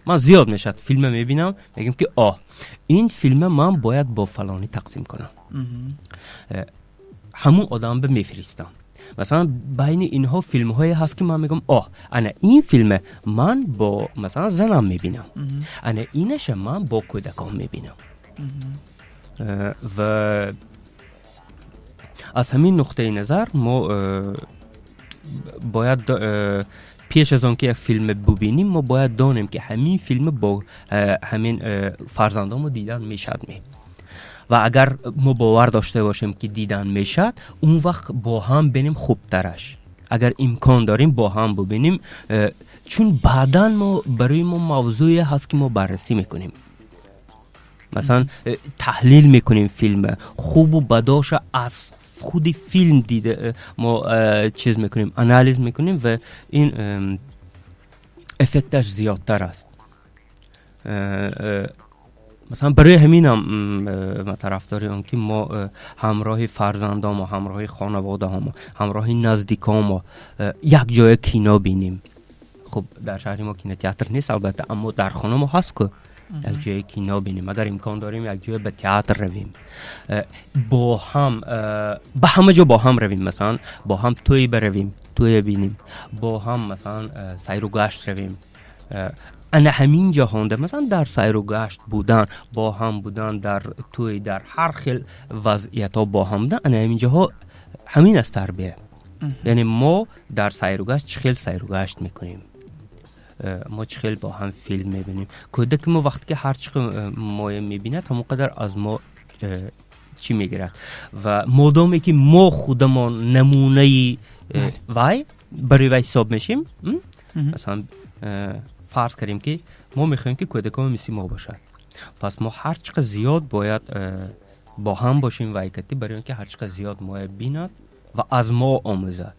Ман зиёд мешавад, филма мебинам, мегӯям, ки оҳ, ин филма ман бояд бо фалонӣ тақсим кунам, ҳамун одам ба мефиристам. Масалан, байни инҳо филмҳое ҳаст, ки ман мегӯям: оҳ, ана ин филме ман бо, масалан, занам мебинам, ана инаша ман бо кӯдакон мебинам. Ва аз ҳамин нуқтаи назар мо бояд пеш аз он ки як филме бубинем, мо бояд донем, ки ҳамин филме бо ҳамин фарзандонмо дидан мешавад ме. Ва агар мо бовар дошта бошем, ки дидан мешавад, он вақт бо ҳам бинем хубтараш, агар имкон дорем, бо ҳам бубинем, чун баъдан мо барои мо мавзӯе ҳаст, ки мо баррасӣ мекунем, масалан, таҳлил мекунем филма, хубу бадоша аз худи филм дида мо чиз мекунем, анализ мекунем ва ин эффекташ зиёдтар аст. Масалан, барои ҳаминам ман тарафдори он ки мо ҳамроҳи фарзандомо, ҳамроҳи хонаводаҳомо, ҳамроҳи наздикомо як ҷоя кино бинем. Хуб, дар шаҳри мо кинотеатр нест, албатта, аммо дар хона мо ҳаст ку, як ҷое кино бинем, агар имкон дорем, як ҷое ба театр равем, бо ҳам ба ҳама ҷо бо ҳам равем, масалан, бо ҳам тӯй баравем, тӯя бинем, бо ҳам, масалан, сайру гашт равем. Ана ҳамин ҷаҳонда, масалан, дар сайру гашт будан, бо ҳам будан, дар тӯй, дар ҳар хел вазъиятҳо бо ҳам будан, ана ҳамин ҷоҳо ҳамин аст тарбия. Яъне мо дар сайру гашт чӣ хел сайру гашт мекунем, мо чӣ хел бо ҳам филм мебинем. Кӯдаки мо вақте ки ҳар чӣ моя мебинад, ҳамон қадар аз мо чӣ мегирад. Ва модоме ки мо худамон намунаи вай барои вай ҳисоб мешем, масалан, фарз кардем, ки мо мехоҳем, ки кӯдакон мисли мо бошад, пас мо ҳар чӣ қадр зиёд бояд бо ҳам бошем вайкатӣ, барои он ки ҳар чӣ қадр зиёд моя бинад ва аз мо омӯзад.